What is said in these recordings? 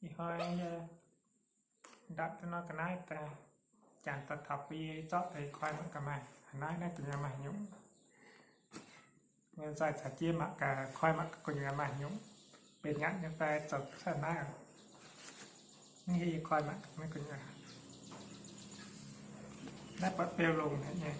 Ih hnoi yie ndatc duqv norm ga'naaiv daaih, janx daaih taux bun yie zorqv daaih koi mangc gaax maaih haaix naaiv, naaiv gu'nyuoz maaih haaix nyungc. Yie nzaaih caux jienv mangc gaax, koi mangc gaax gu'nyuoz maaih haaix nyungc, benx nyanc nyei fai zoux cuotv naaiv. Mv hiuv, yie koi mangc gaax gu'nyuoz. Naaiv buatc beu longx haic nyei.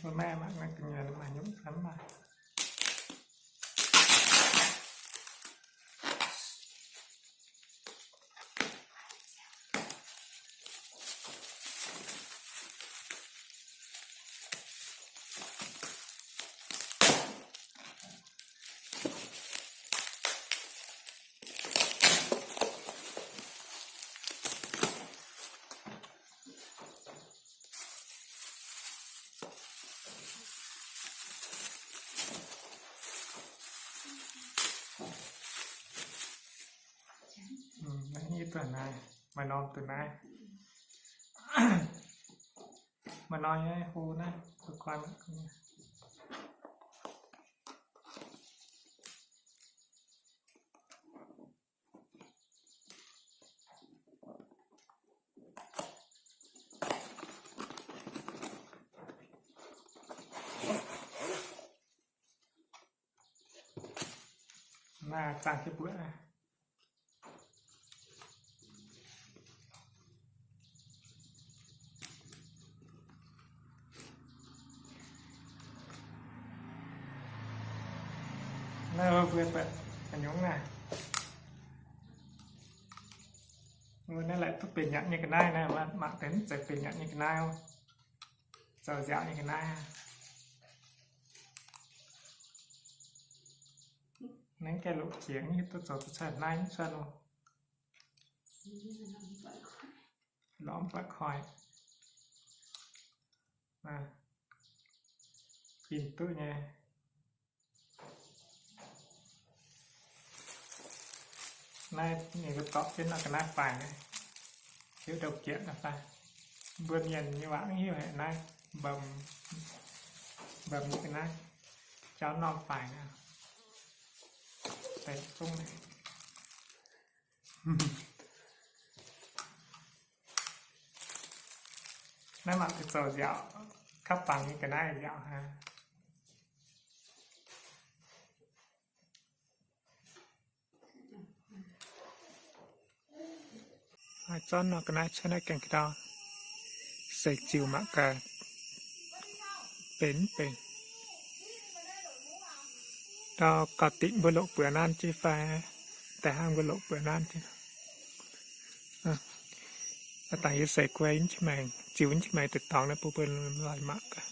Mbuo maiv mangc naaiv gu'nyuoz maaih haaix nyungc fai mv maaih. Naaiv nyei duqv naaiv, maaih norm duqv naaiv. Maaih norm nyei hlo naaiv, duqv koi mangc. Naaiv zaangh jienv mbuoqc aqv. Naaiv mbuo buatc haaix nyungc naaiv. Mbuo naaiv laaic duqv benx nyanc nyei ga'naaiv naaiv, mangc deix mv zeiz benx nyanc nyei ga'naaiv, zoux nziaauc nyei ga'naaiv. Naaiv gaengh loqc jiex, hiuv duqv zoux duqv cuotv naaiv mv cuotv loh. Lorz mv buatc koi. Binh duqv nyei. Naaiv ninh mbuo dorqc jienv nor ga'naaiv faix naaiv, hiuv ndouh bieqc nor fai. Mbuo mienh nyei waac mv hiuv haic naaiv, mbem, mbem nyei ga'naaiv, jauv norm faix naaiv. Deix zungv naaiv. Naaiv mangc deix zoux nziaauc, kapv fangx nyei ga'naaiv nziaauc hnangv. Haaix zanc nor ga'naaiv cuotv naaiv gaengh ga'ndau, seix ziux mangc gaax benx mv benx. Ndau gauh dingc mbuo loqc buoz nanv jienv fai, da'hnangv mbuo loqc buoz nanv jienv. Aa, dangh yie seix guai, ziux jienv maengx deix dorngx naaiv bun mbuo lorz mangc gaax.